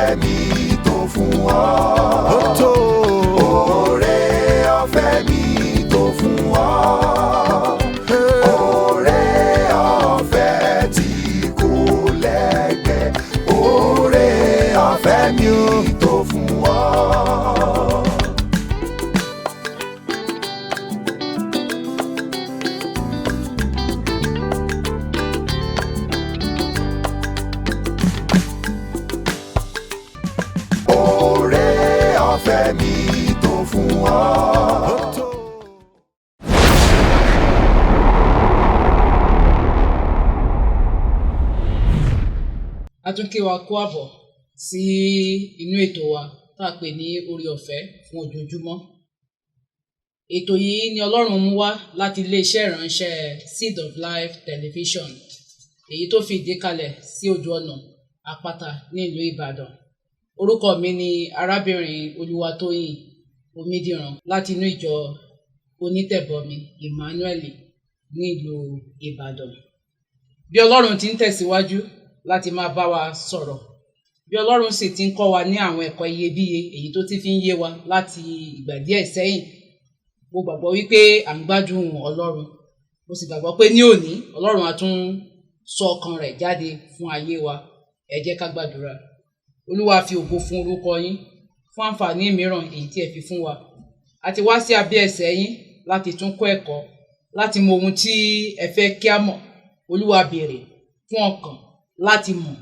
Ọ̀fẹ́ mi tó fún ọ. Ó tó. Oore ọ̀fẹ́ mi tó fún ọ. Oore ọ̀fẹ́ tí kò lẹ́gbẹ́. Oore ọ̀fẹ́ mi tó fún ọ. Oore ọ̀fẹ́ mi tó fún ọ. Ó tó. A tún kí wa kú àbọ̀ sí inú ètò wa tá a pè ní Oore Ọ̀fẹ́ fún ojoojúmọ́. Ètò yìí ni Ọlọ́run mú wá láti iléeṣẹ́ ìránṣẹ́ Seed of Life Television, èyí tó fi ìdí kalẹ̀ sí ojú ọ̀nà Àpáta ní ìlú Ìbàdàn. Orúkọ mi ni arábìnrin Olúwatóyìn Omídìran láti inú ìjọ Onítẹ̀bọmi Emmanuel ní ìlú Ìbàdàn. Bí Ọlọ́run ti ń tẹ̀síwájú láti máa bá wa sọ̀rọ̀, bí Ọlọ́run sì ti ń kọ́ wa ní àwọn ẹ̀kọ́ iyebíye èyí tó ti fi ń yé wa láti ìgbà díẹ̀ sẹ́yìn, mo gbàgbọ́ wípé à ń gbádùn Ọlọ́run. Mo sì gbàgbọ́ pé ní òní Ọlọ́run á tún sọ ọkàn rẹ̀ jáde fún ayé wa. Ẹ jẹ́ ká gbàdúrà. Olúwa, fi ògo fún orúkọ yín fún àǹfààní mìíràn èyí tí ẹ fi fún wa. A ti wá sí abẹ́ ẹsẹ̀ yín láti tún kọ́ ẹ̀kọ́, láti mọ ohun tí ẹ fẹ́ kí a mọ̀. Olúwa, béèrè fún ọkàn láti mọ̀,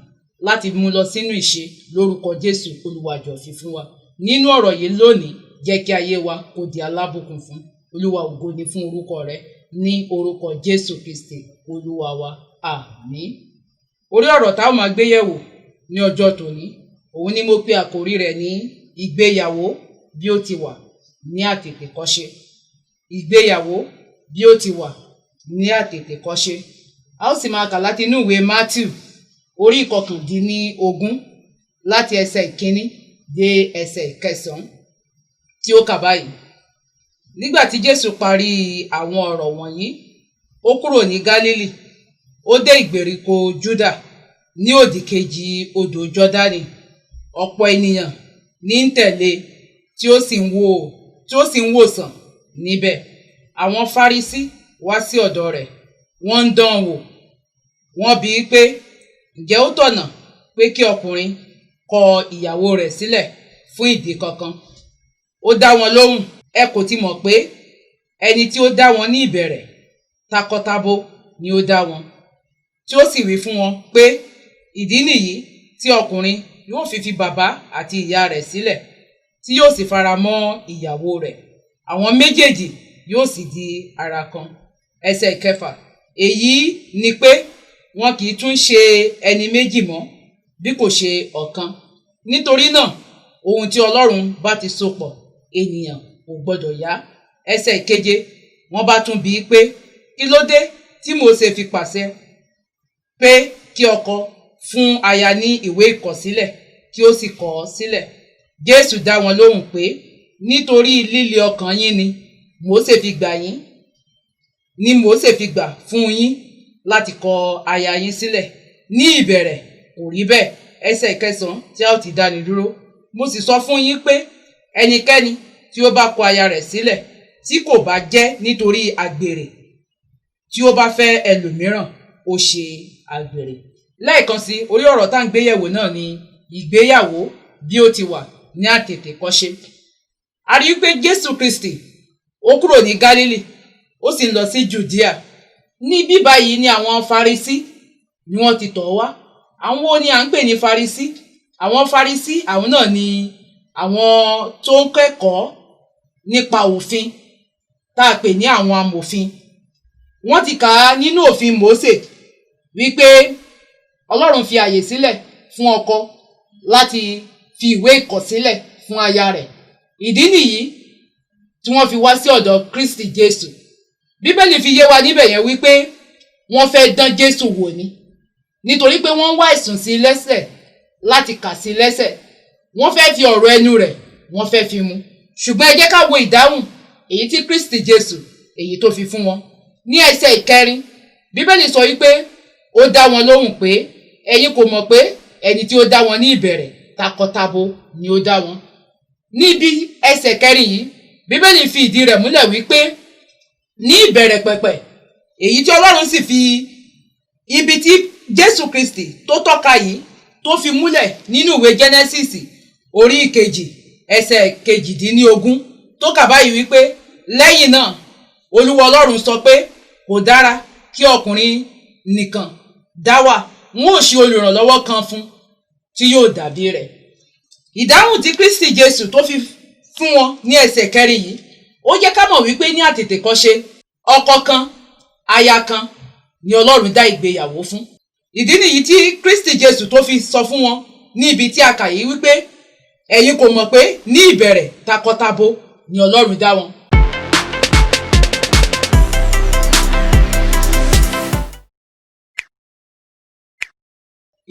láti mú lọ sínú ìṣe lórúkọ Jésù. Olúwa, jọ̀ọ́ fi fún wa. Nínú ọ̀rọ̀ yìí lónìí, jẹ́ kí ayé wa kó di alábùkún fún. Olúwa, ògo ni fún orúkọ rẹ ní orúkọ Jésù Kristi Olúwa wa. Àmín. Orí ọ̀rọ̀ táwọn máa gbé yẹ̀wò ní ọjọ́ tòní, òun ni mo pe àkórí rẹ̀ ní ìgbéyàwó bí ó ti wà ní àtètèkọ́ṣe. Ìgbéyàwó bí ó ti wà ní àtètèkọ́ṣe. A ó sì máa kà láti inú ìwé Matthew orí 19 láti ẹsẹ̀ 1 dé ẹsẹ̀ 9 tí ó kà báyìí. Nígbà tí Jésù parí àwọn ọ̀rọ̀ wọ̀nyí, ó kúrò ní Gálílì, ó dé ìgbèríko Júdà ní òdì kejì odò Jọ́dánì. Ọ̀pọ̀ ènìyàn ní ń tẹ̀lé tí ó sì ń wò tí ó sì ń wòsàn níbẹ̀. Àwọn Farisí wá sí ọ̀dọ̀ rẹ̀, wọ́n ń dán an wò. Wọ́n bi í pé, ǹjẹ́ ó tọ̀nà pé kí ọkùnrin kọ ìyàwó rẹ̀ sílẹ̀ fún ìdí kankan? Ó dá wọn lóhùn, ẹ kò ti mọ̀ pé ẹni tí ó dá wọn ní ìbẹ̀rẹ̀, takọtabo ni ó dá wọn. Tí ó sì wí fún wọn pé ìdí nìyí tí ọkùnrin yóò fi fi bàbá àti ìyá rẹ̀ sílẹ̀, tí yóò sì fara mọ́ ìyàwó rẹ̀. Àwọn méjèèjì yóò sì di ara kan. Ẹsẹ̀ 6. Èyí ni pé wọn kì í tún ṣe ẹni méjì mọ́ bí kò ṣe ọ̀kan. Nítorí náà, ohun tí Ọlọ́run bá ti so pọ̀, ènìyàn kò gbọdọ̀ yà. Ẹsẹ̀ 7. Wọ́n bá tún bi í pé, kí ló dé tí Mósè fi pàṣẹ pé kí ọkọ fún aya ní ìwé ìkọ̀sílẹ̀ kí ó sì kọ̀ ọ́ sílẹ̀? Jésù dá wọn lóhùn pé, nítorí líle ọkàn yín ni Mósè fi gbà yín, ni Mósè fi gbà fún yín láti kọ aya yín sílẹ̀. Ní ìbẹ̀rẹ̀ kò rí bẹ́ẹ̀. Ẹsẹ̀ 9 tí a ó ti dáni dúró. Mo sì sọ fún yín pé ẹnikẹ́ni tí ó bá kọ aya rẹ̀ sílẹ̀, tí kò bá jẹ́ nítorí àgbèrè, tí ó bá fẹ́ ẹlòmíràn, ó ṣe àgbèrè. Lẹ́ẹ̀kan sí, orí ọ̀rọ̀ tá à ń gbé yẹ̀wò náà ni ìgbéyàwó bí ó ti wà ní àtètèkọ́ṣe. A rí i pé Jésù Kristi ó kúrò ní Gálílì, ó sì ń lọ sí Jùdíà. Ní bíbá yìí ni àwọn Farisí ni wọ́n ti tọ̀ wá. Àwọn wo ni à ń pè ní Farisí? Àwọn Farisí, àwọn náà ni àwọn tó ń kẹ́kọ̀ọ́ nípa òfin tá a pè ní àwọn amòfin. Wọ́n ti kà á nínú òfin Mósè wípé Ọlọ́run fi àyè sílẹ̀ fún ọkọ láti fi ìwé ìkọ̀sílẹ̀ fún aya rẹ̀. Ìdí nìyí tí wọ́n fi wá sí ọ̀dọ̀ Kristi Jésù. Bíbélì fi yé wa níbẹ̀ yẹn wípé wọ́n fẹ́ dán Jésù wò ni, nítorí pé wọ́n ń wá ẹ̀sùn sí lẹ́sẹ̀ láti kà sí lẹ́sẹ̀. Wọ́n fẹ́ fi ọ̀rọ̀ ẹnu rẹ̀, wọ́n fẹ́ fi mú. Ṣùgbọ́n ẹ jẹ́ ká wo ìdáhùn èyí tí Kristi Jésù èyí tó fi fún wọn. Ní ẹsẹ̀ 4, Bíbélì sọ wípé ó dá wọn lóhùn pé, ẹ̀yin kò mọ̀ pé ẹni tí ó dá wọn ní ìbẹ̀rẹ̀ takọtabo ni ó dá wọn. Níbi ẹsẹ̀ kẹrin yìí, Bíbélì fi ìdí rẹ̀ múlẹ̀ wípé ní ìbẹ̀rẹ̀ pẹ̀pẹ̀, èyí tí Ọlọ́run sì fi ibi tí Jésù Kristi tó tọ́ka yìí tó fi múlẹ̀ nínú ìwé Genesis orí ìkejì ẹsẹ̀ 18 tó kà báyìí wípé lẹ́yìn náà Olúwa Ọlọ́run sọ pé kò dára kí ọkùnrin nìkan dá wà, n ó ṣe olùrànlọ́wọ́ kan fún tí yóò dàbí rẹ̀. Ìdáhùn tí Kristi Jésù tó fi fún wọn ní ẹsẹ̀ kẹrin yìí, ó jẹ́ ká mọ̀ wípé ní àtètèkọ́ṣe ọkọ kan aya kan ni Ọlọ́run dá ìgbéyàwó fún. Ìdí nìyí tí Kristi Jésù tó fi sọ fún wọn ní ibi tí a kà yìí wípé ẹ̀yin kò mọ̀ pé ní ìbẹ̀rẹ̀ takọtabo ni Ọlọ́run dá wọn.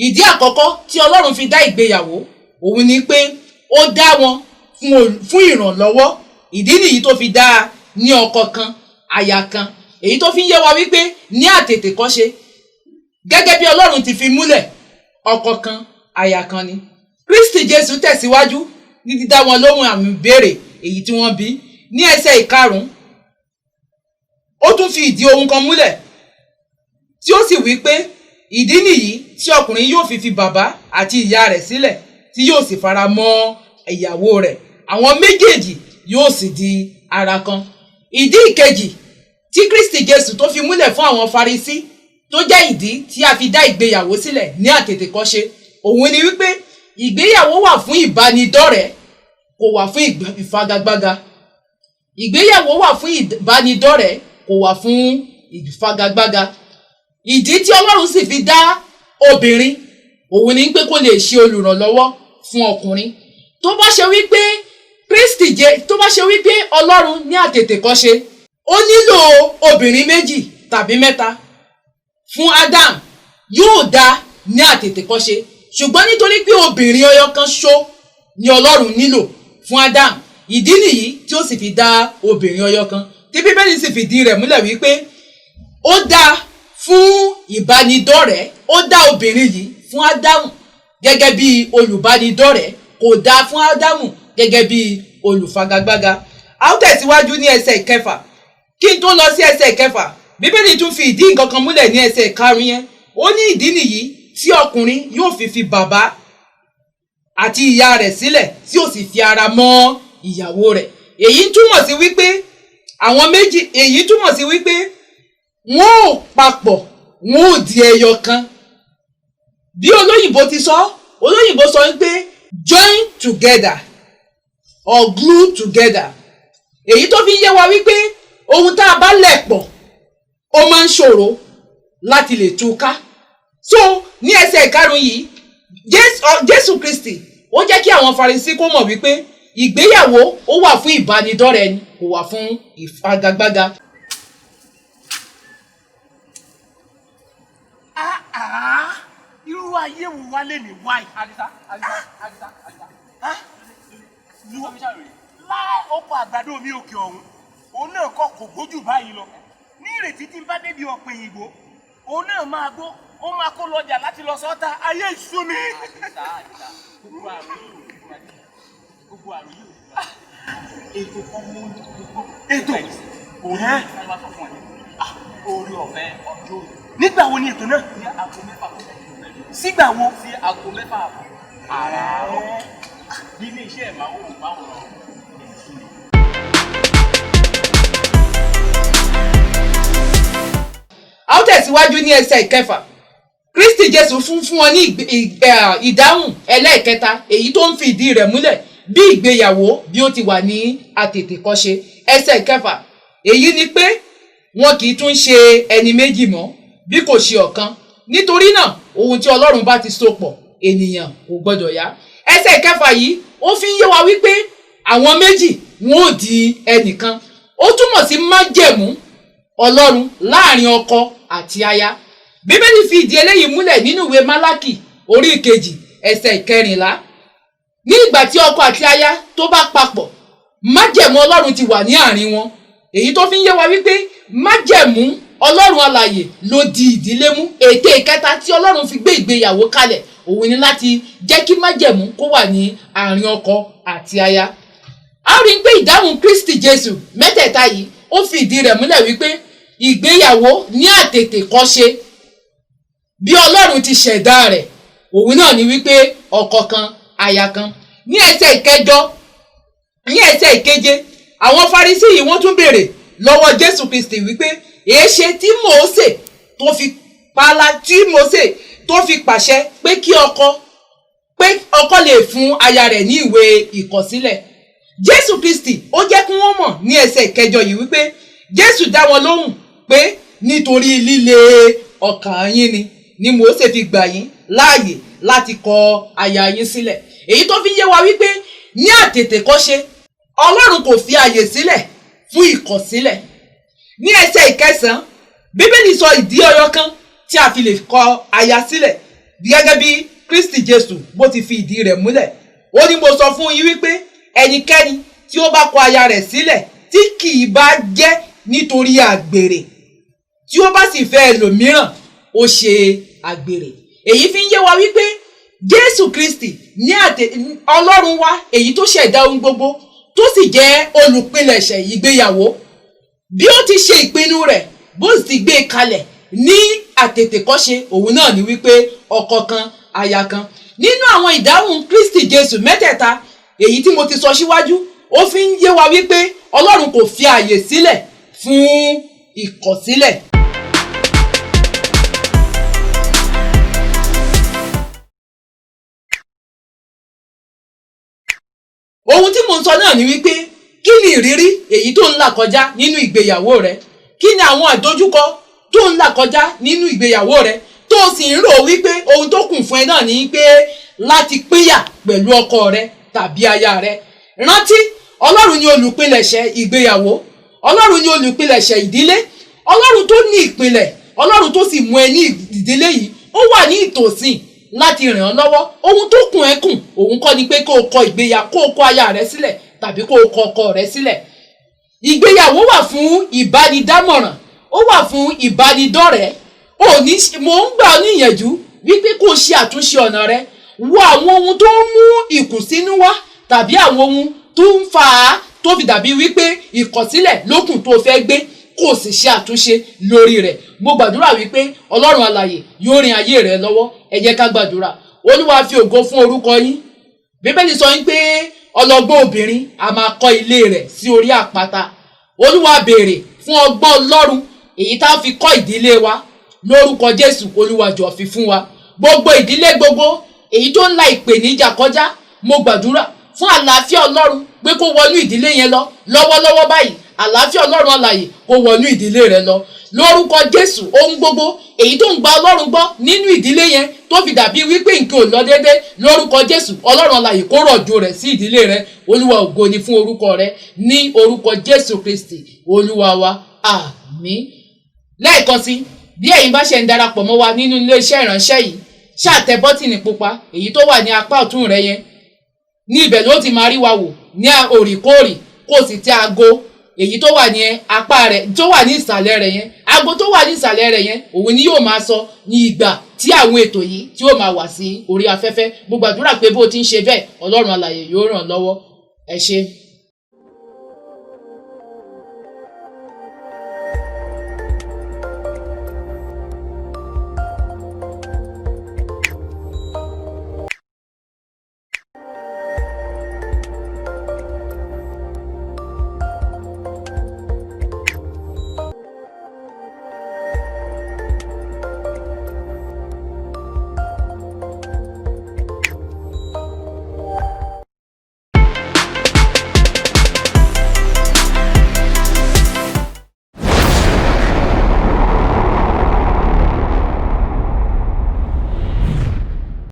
Ìdí àkọ́kọ́ tí Ọlọ́run fi dá ìgbéyàwó òun ni pé ó dá wọn fún ìrànlọ́wọ́. Ìdí nìyí tó fi dá a ní ọkọ kan aya kan, èyí tó fi ń yé wa wípé ní àtètèkọ́ṣe gẹ́gẹ́ bí Ọlọ́run ti fi múlẹ̀ ọkọ kan aya kan ni. Kristi Jésù tẹ̀síwájú ní dídá wọn lóhùn àmì ìbéèrè èyí tí wọ́n bí ní ẹsẹ̀ ìkarùn-ún. Ó tún fi ìdí ohun kan múlẹ̀ tí ó sì wí pé ìdí nìyí tí ọkùnrin yóò fi bàbá àti ìyá rẹ̀ sílẹ̀ tí yóò sì fara mọ́ ìyàwó rẹ̀, àwọn méjèèjì yóò sì di ara kan. Ìdí ìkejì tí Kristi Jésù tó fi múlẹ̀ fún àwọn Farisí tó jẹ́ ìdí tí a fi dá ìgbéyàwó sílẹ̀ ní àtètèkọ́ṣe òun ni wípé ìgbéyàwó wà fún ìbánidọ́rẹ̀ẹ́, kò wà fún ìfagagbága. Ìgbéyàwó wà fún ìbánidọ́rẹ̀ẹ́, kò wà fún ìfagagbága. Ìdí tí Ọlọ́run sì fi dá obìnrin òun ni pé kó lè ṣe olùrànlọ́wọ́ fún ọkùnrin. Tó bá ṣe wípé tó bá ṣe wípé Ọlọ́run ní àtètèkọ́ṣe ó nílò obìnrin méjì tàbí mẹ́ta fún Adam, yóò dá ní àtètèkọ́ṣe, ṣùgbọ́n nítorí pé obìnrin ọyọ kan ṣó ni Ọlọ́run nílò fún Adam, ìdí nìyí tí ó sì fi dá obìnrin ọyọ kan, tí Bíbélì sì fìdí rẹ̀ múlẹ̀ wípé ó dá fún ìbánidọ́rẹ̀ẹ́, ó dá obìnrin yìí fún Ádámù gẹ́gẹ́ bí olùbánidọ́rẹ̀ẹ́, kò dá fún Ádámù gẹ́gẹ́ bí olùfagagbága. A ó tẹ̀síwájú ní ẹsẹ̀ ìkẹfà. Kí n tó lọ sí ẹsẹ̀ ìkẹfà, Bíbélì tún fi ìdí nǹkan kan múlẹ̀ ní ẹsẹ̀ ìkarùn-ún yẹn. Ó ní ìdí nìyí tí ọkùnrin yóò fi bàbá àti ìyá rẹ̀ sílẹ̀ tí ó sì fi ara mọ́ ìyàwó rẹ̀. Èyí túmọ̀ sí wípé àwọn méjì, èyí túmọ̀ sí wípé wọn ò papọ̀, wọn ò di ẹyọ kan. Bí olóyìnbó ti sọ, olóyìnbó sọ wípé join together or glue together. Èyí tó fi ń yé wa wípé ohun tá a bá lẹ̀ pọ̀ ó máa ń ṣòro láti lè tú ká. So ní ẹsẹ̀ ìkarùn-ún yìí, Jésù Kristi ó jẹ́ kí àwọn Farisí kó mọ̀ wípé ìgbéyàwó ó wà fún ìbánidọ́rẹ̀ẹ́ ni, kò wà fún ìfagagbága. Irú ayé wo wá lè ní wáyé? Àdìsá, Àdìsá, Àdìsá, Àdìsá. Láì ọkọ̀ àgbàdo mi òkè ọ̀hún, òun náà kọ́ kò gbójú báyìí lọ. Ní ìrètí tí n bá débi ọ̀pẹ̀ òyìnbó, òun náà máa gbó, ó máa kó lọ́jà láti lọ sọ́ta, ayé ìṣú mi. Àdìsá, Àdìsá, gbogbo àrùn yìí ò ní fún adé. Gbogbo àrùn yìí ò ní fún adé. Ètò kan mú gbogbo. Ètò? Òun ní wọ́n bá sọ fún ẹ. Orí ọ̀fẹ́ ọjọ́ òní. Nígbà wo ni ètò náà? Ní aago 6 kọjá ìṣẹ́jú mẹ́rin. Sígbà wo? Sí aago 6 àbọ̀. Àràárọ̀. Ní ilé iṣẹ́ ìmáwòrán. A ó tẹ̀síwájú ní ẹsẹ̀ ìkẹfà. Kristi Jésù fún wọn ní ìdáhùn ẹlẹ́ẹ̀kẹta èyí tó ń fi ìdí rẹ̀ múlẹ̀ bí ìgbéyàwó bí ó ti wà ní àtètèkọ́ṣe. Ẹsẹ̀ ìkẹfà, èyí ni pé wọn kì í tún ṣe ẹni méjì mọ́ bí kò ṣe ọ̀kan. Nítorí náà ohun tí Ọlọ́run bá ti so pọ̀ ènìyàn kò gbọdọ̀ yà. Ẹsẹ̀ ìkẹfà yìí ó fi ń yé wa wípé àwọn méjì wọn ò di ẹnìkan. Ó túmọ̀ sí májẹ̀mú Ọlọ́run láàrin ọkọ àti aya. Bíbélì fi ìdí eléyìí múlẹ̀ nínú ìwé Málákì orí 2 ẹsẹ̀ 14. Ní ìgbà tí ọkọ àti aya tó bá papọ̀, májẹ̀mú Ọlọ́run ti wà ní àárín wọn. Èyí tó fi ń yé wa wípé májẹ̀mú Ọlọ́run alààyè ló di ìdílé mú. Ète ìkẹta tí Ọlọ́run fi gbé ìgbéyàwó kalẹ̀ òun ni láti jẹ́ kí májẹ̀mú kó wà ní àárín ọkọ àti aya. A rí i pé ìdáhùn Kristi Jésù mẹ́tẹ̀ẹ̀ta yìí ó fi ìdí rẹ̀ múlẹ̀ wípé ìgbéyàwó ní àtètèkọ́ṣe bí Ọlọ́run ti ṣẹ̀dá rẹ̀, òun náà ni wípé ọkọ kan, aya kan. Ní ẹsẹ̀ ìkẹjọ, ní ẹsẹ̀ ìkeje, àwọn Farisí yìí wọ́n tún béèrè lọ́wọ́ Jésù Kristi wípé èéṣe tí Mósè tó fi pala tí Mósè tó fi pàṣẹ pé kí ọkọ, pé ọkọ lè fún aya rẹ̀ ní ìwé ìkọ̀sílẹ̀. Jésù Kristi ó jẹ́ kí wọ́n mọ̀ ní ẹsẹ̀ ìkẹjọ yìí wípé Jésù dá wọn lóhùn pé nítorí líle ọkàn yín ni Mósè fi gbà yín láàyè láti kọ aya yín sílẹ̀. Èyí tó fi yé wa wípé ní àtètèkọ́ṣe Ọlọ́run kò fi àyè sílẹ̀ fún ìkọ̀sílẹ̀. Ní ẹsẹ̀ ìkẹsàn-án, Bíbélì sọ ìdí ọyọ kan tí a fi lè kọ aya sílẹ̀ gẹ́gẹ́ bí Kristi Jésù bó ti fi ìdí rẹ̀ múlẹ̀. Ó ní mo sọ fún yín wípé ẹnikẹ́ni tí ó bá kọ aya rẹ̀ sílẹ̀ tí kì í bá jẹ́ nítorí àgbèrè, tí ó bá sì fẹ́ ẹlòmíràn, ó ṣe àgbèrè. Èyí fi ń yé wa wípé Jésù Kristi ní àtẹ Ọlọ́run wa, èyí tó ṣẹ̀dá ohun gbogbo, tó sì jẹ́ olùpilẹ̀ṣẹ̀ ìgbéyàwó, bí ó ti ṣe ìpinnu rẹ̀, bó sì ti gbé e kalẹ̀ ní àtètèkọ́ṣe, òun náà ni wípé ọkọ kan, aya kan. Nínú àwọn ìdáhùn Kristi Jésù mẹ́tẹ̀ẹ̀ta èyí tí mo ti sọ síwájú, ó fi ń yé wa wípé Ọlọ́run kò fi àyè sílẹ̀ fún ìkọ̀sílẹ̀. Ohun tí mo ń sọ náà ni wípé kí ni ìrírí èyí tó ń là kọjá nínú ìgbéyàwó rẹ? Kí ni àwọn àdójúkọ tó ń là kọjá nínú ìgbéyàwó rẹ tó sì ń rò wípé ohun tó kù fún ẹ náà ni pé láti pínyà pẹ̀lú ọkọ rẹ tàbí aya rẹ? Rántí, Ọlọ́run ni olùpilẹ̀ṣẹ̀ ìgbéyàwó, Ọlọ́run ni olùpilẹ̀ṣẹ̀ ìdílé, Ọlọ́run tó ní ìpìlẹ̀, Ọlọ́run tó sì mú ẹ ní ìdílé yìí, ó wà ní ìtòsí láti ràn ọ́ lọ́wọ́. Ohun tó kùn ẹ́ kùn òun kọ́ ni pé kó o kọ ìgbéyà, kó o kọ aya rẹ sílẹ̀ tàbí kó o kọ ọkọ rẹ sílẹ̀. Ìgbéyàwó wà fún ìbánidámọ̀ràn, ó wà fún ìbánidọ́rẹ̀ẹ́. Ò ní mò ń gbà ọ́ níyànjú wípé kó o ṣe àtúnṣe ọ̀nà rẹ, wo àwọn ohun tó ń mú ìkùnsínú wá tàbí àwọn ohun tó ń fà á tó fi dàbí wípé ìkọ̀sílẹ̀ lókùn tó fẹ́ gbé, kó o sì ṣe àtúnṣe lórí rẹ̀. Mo gbàdúrà wípé Ọlọ́run alààyè yóò rin ayé rẹ lọ́wọ́. Ẹ jẹ́ ká gbàdúrà. Olúwa, fi ògo fún orúkọ yín. Bíbélì sọ wípé ọlọ́gbọ́n obìnrin a máa kọ́ ilé rẹ̀ sí orí àpáta. Olúwa, béèrè fún ọgbọ́n Ọlọ́run èyí tá a fi kọ́ ìdílé wa lórúkọ Jésù. Olúwa, jọ̀ọ́ fi fún wa. Gbogbo ìdílé gbogbo èyí tó ń la ìpèníjà kọjá, mo gbàdúrà fún àlàáfíà Ọlọ́run pé kó wọnú ìdílé yẹn lọ lọ́wọ́lọ́wọ́ báyìí. Àlàáfíà Ọlọ́run alààyè kó wọnú ìdílé rẹ lọ lórúkọ Jésù. Ohun gbogbo èyí tó ń gba Ọlọ́run gbọ́ nínú ìdílé yẹn tó fi dàbí wípé nǹkan ò lọ déédé, lórúkọ Jésù, Ọlọ́run alààyè kó rọ̀jò rẹ̀ sí ìdílé rẹ. Olúwa, ògo ni fún orúkọ rẹ, ní orúkọ Jésù Kristi Olúwa wa, àmín. Lẹ́ẹ̀kan sí, bí ẹ̀yin bá ṣe ń darapọ̀ mọ́ wa nínú iléeṣẹ́ ìránṣẹ́ yìí, ṣáà tẹ bọ́tìnì pupa èyí tó wà ní apá ọ̀tún rẹ yẹn. Ní ibẹ̀ ló ti máa rí wa wò ní òrìkóòrì. Kó o sì tẹ aago èyí tó wà ní apá rẹ̀, tó wà ní ìsàlẹ̀ rẹ̀ yẹn. Aago tó wà ní ìsàlẹ̀ rẹ̀ yẹn, òun ni yóò máa sọ ní ìgbà tí àwọn ètò yìí tí ó máa wà sí orí afẹ́fẹ́. Mo gbàdúrà pé bó o ti ń ṣe bẹ́ẹ̀, Ọlọ́run alààyè yóò ràn lọ́wọ́. Ẹ ṣé.